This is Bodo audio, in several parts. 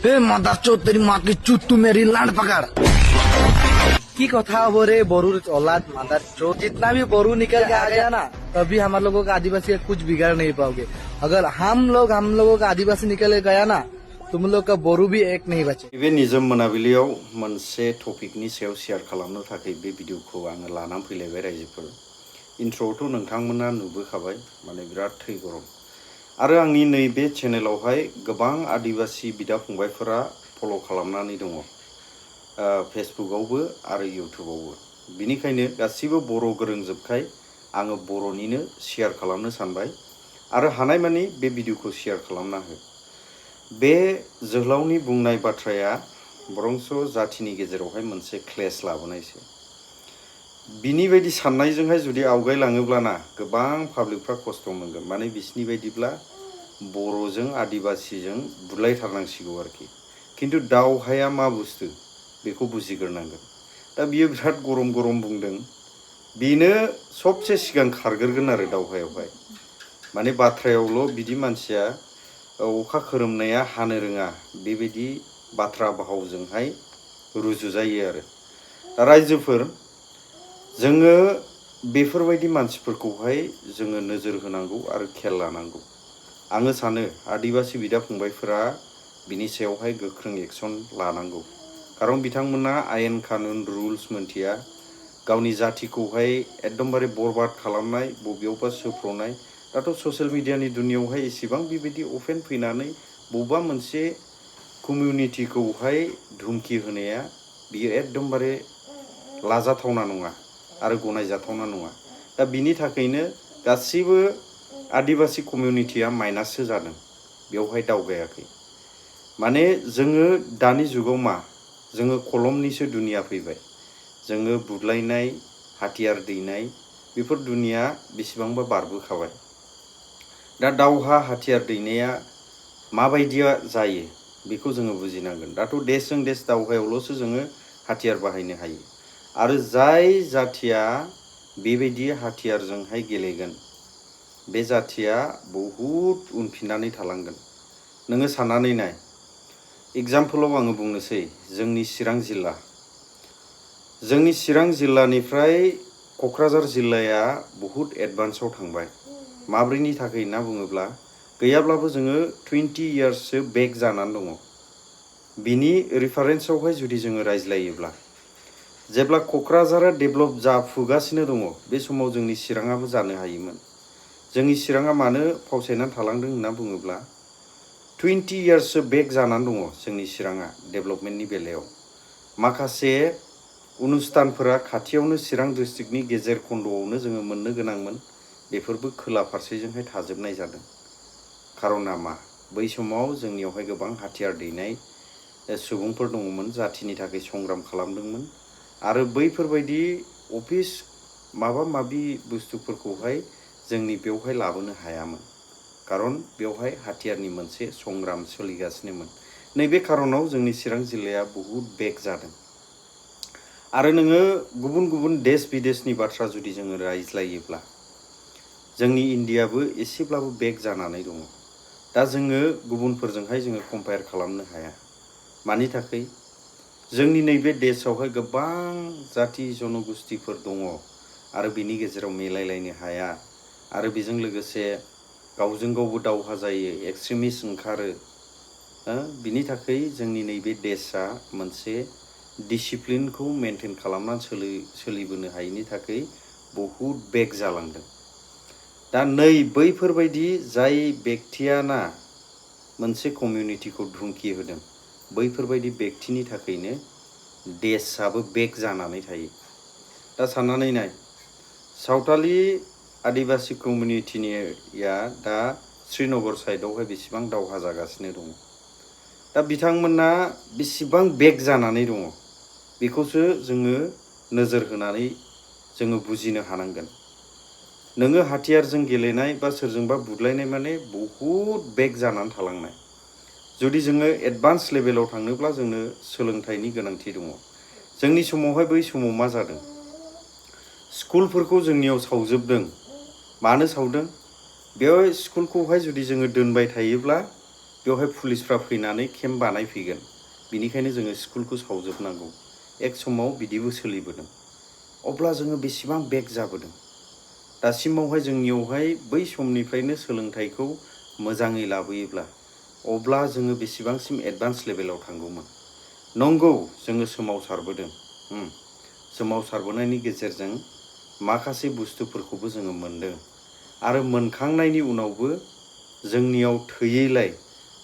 हे मदरचोद तेरी माँ की चूत तू मेरी लांड पकड़। की कथा हो रे बोरू औलाद मादर चो जितना भी बोरू निकल के आ गया ना तभी हम लोगों का आदिवासी का कुछ बिगाड़ नहीं पाओगे। अगर हम लोगों का आदिवासी निकल गया ना तुम लोग का बोरू भी एक नहीं बचे। बे निजम मोनाबिलियाव मोनसे टपिकनि सायाव शेयार खालामनो थाखाय बे भिडिअखौ आङो लानानै फैलायबाय रायजोफोर। इन्ट्र'आवथ' नोंथांमोना नुबोखाबाय माने बिराद थै गरम आरो आंनि नैबे चेनेलावहाय गोबां आदिवासी बिदा फंबायफोरा फल' खालामनानै दङ फेसबुकआवबो आरो इउटुबावबो। बिनिखायनो गासिबो बर' गोरोंजोबखाय आङो बर'निनो शेयार खालामनो सानबाय आरो हानायमानि बे भिडिअखौ शेयार खालामना हो। बे जोहोलावनि बुंनाय बाथ्राया बरंस जाथिनि गेजेरावहाय मोनसे क्लेश लाबोनायसो। बिनि बायदि साननायजोंहाय जुदि आवगायलाङोब्लाना गोबां पाब्लिकफ्रा खस्थ' मोनगोन। माने बिसिनि बायदिब्ला बर'जों आदिवासिजों बुलायथारनांसिगौ आरोखि। खिन्थु दावहाया मा बुस्थु बेखौ बुजिग्रोनांगोन। दा बियो बिराद गरम गरम बुंदों। बेनो सबसे सिगां खारग्रोगोन आरो दावहायावहाय। माने बाथ्रायावल' बिदि मानसिया अखा खोरोमनाया हानो रोङा बेबायदि बाथ्रा भावजोंहाय रुजुजायो आरो। दा रायजोफोर जोङो बेफोरबायदि मानसिफोरखौहाय जोङो नोजोर होनांगौ आरो खेल लानांगौ। आङो सानो आदिवासी बिदा फंबायफोरा बिनि सायावहाय गोख्रों एक्सन लानांगौ। खारन बिथांमोना आयेन कानुन रुल्स मोनथिया। गावनि जाथिखौहाय एकदमबारे बरबाद खालामनाय बबेयावबा सोफ्रनाय। दाथ' ससियेल मिडियानि दुनियावहाय एसेबां बेबायदि अफेन फैनानै बबेबा मोनसे कमिउनिटिखौहाय धुमखि होनाया बियो एकदमबारे लाजाथावना नङा आरो गनायजाथावना नङा। दा बिनि थाखायनो गासिबो आदिवासी कमिउनिटिया माइनाससो जादों, बेवहाय दावगायाखै। माने जोङो दानि जुगाव मा जोङो कलमनिसो दुनिया फैबाय। जोङो बुदलायनाय हाथियार दैनाय बेफोर दुनिया बेसेबांबा बारबोखाबाय। दा दावहा हाथियार दैनाया माबायदिया जायो बेखौ जोङो बुजिनांगोन। दाथ' देशजों देश दावहायावल'सो जोङो हाथियार बाहायनो हायो। आरो जाय जाथिया बेबायदि हाथियारजोंहाय गेलेगोन बे जाथिया बहुद उनफिननानै थालांगोन। नोङो साननानै नाय, एग्जाम्पलाव आङो बुंनोसै जोंनि चिरां जिल्ला। जोंनि चिरां जिल्लानिफ्राय क'क्राझार जिल्लाया बहुद एडभान्सआव थांबाय। माब्रैनि थाखाय होनना बुङोब्ला गैयाब्लाबो जोङो 20 इयार्ससो बेक जानानै दङ। बिनि रेफारेन्सआवहाय जुदि जोङो रायज्लायोब्ला जेब्ला क'क्राझारा डेभेलप जाफुगासिनो दङ बे समाव जोंनि चिराङाबो जानो हायोमोन। जोंनि चिराङा मानो फावसायनानै थालांदों होनना बुङोब्ला 20 इयार्ससो बेक जानानै दङ जोंनि चिराङा डेभेलपमेन्टनि बेलायाव। माखासे अनुस्थानफोरा खाथियावनो चिरां डिस्ट्रिक्टनि गेजेर खन्द'आवनो जोङो मोननो गोनांमोन, बेफोरबो खोला फारसेजोंहाय थाजोबनाय जादों। खारना मा? बै समाव जोंनियावहाय गोबां हाथियार दैनाय सुबुंफोर दङमोन, जाथिनि थाखाय संग्राम खालामदोंमोन आरो बैफोरबायदि अफिस माबा माबि बुस्थुफोरखौहाय जोंनि बेवहाय लाबोनो हायामोन। खारन बेवहाय हाथियारनि मोनसे संग्राम सोलिगासिनोमोन। नैबे खारनाव जोंनि चिरां जिल्लाया बहुद बेक जादों। आरो नोङो गुबुन गुबुन देश बिदेशनि बाथ्रा जुदि जोङो रायज्लायोब्ला जोंनि इन्डियाबो एसेब्लाबो बेक जानानै दङ। दा जोङो गुबुनफोरजोंहाय जोङो कम्पेयार खालामनो हाया। मानि थाखाय? जोंनि नैबे देशआवहाय गोबां जाति जनगोष्ठीफोर दङ आरो बिनि गेजेराव मिलायलायनो हाया आरो बेजों लोगोसे गावजों गावबो दावहा जायो, एक्सट्रिमिस्ट ओंखारो। बिनि थाखाय जोंनि नैबे देशआ मोनसे डिसिप्लिनखौ मेनटेन खालामनानै सोलिबोनो हायैनि थाखाय बहुद बेक जालांदों। दा नै बैफोरबायदि जाय बेक्तियाना मोनसे कमिउनिटिखौ धुमखि होदों बैफोरबायदि बेक्तिनि थाखायनो देशआबो बेक जानानै थायो। दा साननानै नाय, सावथालि आदिवासी कमिउनिटिनिया दा श्रीनगर साइडआवहाय बेसेबां दावहा जागासिनो दङ। दा बिथांमोना बेसेबां बेक जानानै दङ बेखौसो जोङो नोजोर होनानै जोङो बुजिनो हानांगोन। नोङो हाथियारजों गेलेनाय बा सोरजोंबा बुदलायनाय माने बहुद बेक जानानै थालांनाय। जुदि जोङो एडभान्स लेभेलाव थांनोब्ला जोंनो सोलोंथाइनि गोनांथि दङ। जोंनि समावहाय बै समाव मा जादों? स्कुलफोरखौ जोंनियाव सावजोबदों। मानो सावदों? बेयाव स्कुलखौहाय जुदि जोङो दोनबाय थायोब्ला बेवहाय पुलिसफ्रा फैनानै केम्प बानायफैगोन बिनिखायनो जोङो स्कुलखौ सावजोबनांगौ एक समाव बिदिबो सोलिबोदों अब्ला जोङो बेसेबां बेक जाबोदों दासिमावहाय जोंनियावहाय बै समनिफ्रायनो सोलोंथाइखौ मोजाङै लाबोयोब्ला अब्ला जोङो बेसेबांसिम एडभान्स लेभेलाव थांगौमोन नंगौ जोङो सोमावसारबोदों सोमावसारबोनायनि गेजेरजों माखासे बुस्थुफोरखौबो जोङो मोनदों आरो मोनखांनायनि उनावबो जोंनियाव थैयैलाय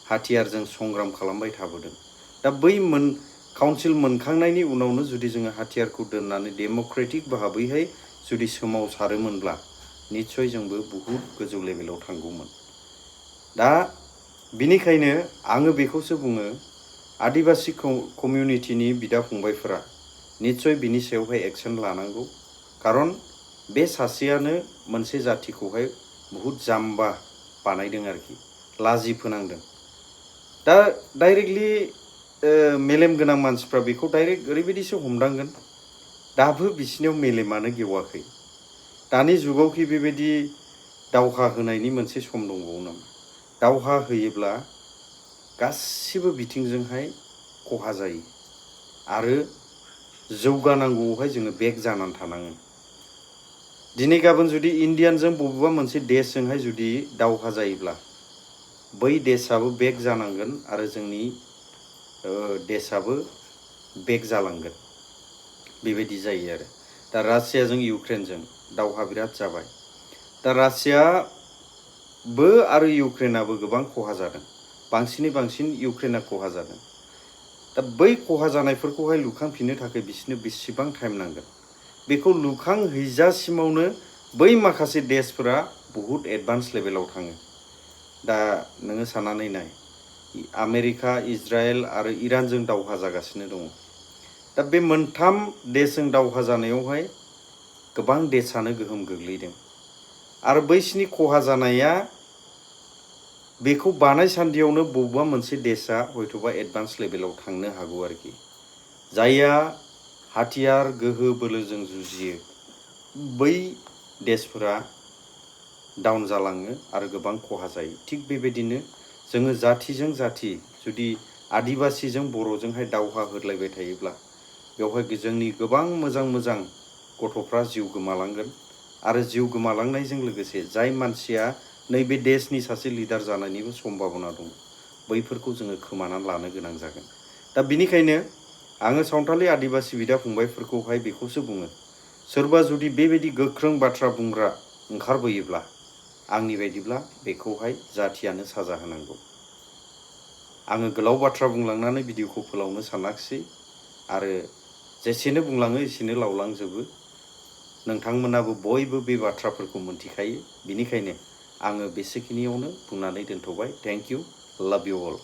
हाथियारजों संग्राम खालामबाय थाबोदों दा बै काउन्सिल मोनखांनायनि उनावनो जुदि जोङो हाथियारखौ दोननानै डेम'क्रेटिक भाबैहाय जुदि सोमावसारोमोनब्ला निस्सय जोंबो बहुद गोजौ लेभेलाव थांगौमोन दा बिनिखायनो आङो बेखौसो बुङो आदिबासि कमिउनिटिनि बिदा फंबायफोरा निस्सय बिनि सायावहाय एक्सन लानांगौ खारन बे सासेयानो मोनसे जातिखौहाय बहुद जाम्बा बानायदों आरोखि लाजि फोनांदों दा डाइरेक्टलि मेलेम गोनां मानसिफ्रा बेखौ डाइरेक्ट ओरैबायदिसो हमदांगोन दाबो बिसिनियाव मेलेमानो गेवाखै दानि जुगावखि बेबायदि दावहा होनायनि मोनसे सम दंबावो नामा दावहा होयोब्ला गासिबो बिथिंजोंहाय खहा जायो आरो जौगानांगौआवहाय जोङो बेक जानानै थानाङो दिनै गाबोन जुदि इण्डियानजों बबेबा मोनसे देशजोंहाय जुदि दावहा जायोब्ला बै देशआबो बेक जानांगोन आरो जोंनि देशआबो बेक जालांगोन बेबायदि जायो आरो दा रासियाजों इउक्रेनजों दावहा बिराद जाबाय दा रासियाबो आरो इउक्रेनाबो गोबां खहा जादों बांसिनै बांसिन इउक्रेना खहा जादों दा बै खहा जानायफोरखौहाय लुखांफिननो थाखाय बिसोरनो बेसेबां टाइम नांगोन बेखौ लुखांहैजासिमावनो बै माखासे देशफोरा बहुद एडभान्स लेभेलाव थाङो दा नोङो साननानै नाय आमेरिका इजराइल आरो इरानजों दावहा जागासिनो दङ दा बे मोनथाम देशजों दावहा जानायावहाय गोबां देशानो गोहोम गोग्लैदों आरो बैसिनि खहा जानाया बेखौ बानायसान्दियावनो बबेबा मोनसे देशा हयथ'बा एडभान्स लेभेलाव थांनो हागौ आरोखि जायहा हाथियार गोहो बोलोजों जुजियो बै देशफोरा डाउन जालाङो आरो गोबां खहा जायो थिग बेबायदिनो जोङो जातिजों जाति जुदि आदिबासिजों बर'जोंहाय दावहा होलायबाय थायोब्ला बेवहाय जोंनि गोबां मोजां मोजां गथ'फ्रा जिउ गोमालांगोन आरो जिउ गोमालांनायजों लोगोसे जाय मानसिया नैबे देशनि सासे लिडार जानायनिबो सम्भाबना दं बैफोरखौ जोङो खोमानानै लानो गोनां जागोन दा बिनिखायनो आङो सावथालि आदिबासि बिदा फंबायफोरखौहाय बेखौसो बुङो सोरबा जुदि बेबायदि गोख्रों बाथ्रा बुंग्रा ओंखारबोयोब्ला आंनि बायदिब्ला बेखौहाय जातियानो साजा होनांगौ आङो गोलाव बाथ्रा बुंलांनानै भिडिअखौ फोलावनो सानाखिसै आरो जेसेनो बुंलाङो एसेनो लावलांजोबो नोंथांमोनाबो बयबो बे बाथ्राफोरखौ मोनथिखायो बिनिखायनो आङो बेसेखिनियावनो बुंनानै दोनथ'बाय थेंक इउ लाभ इउ अल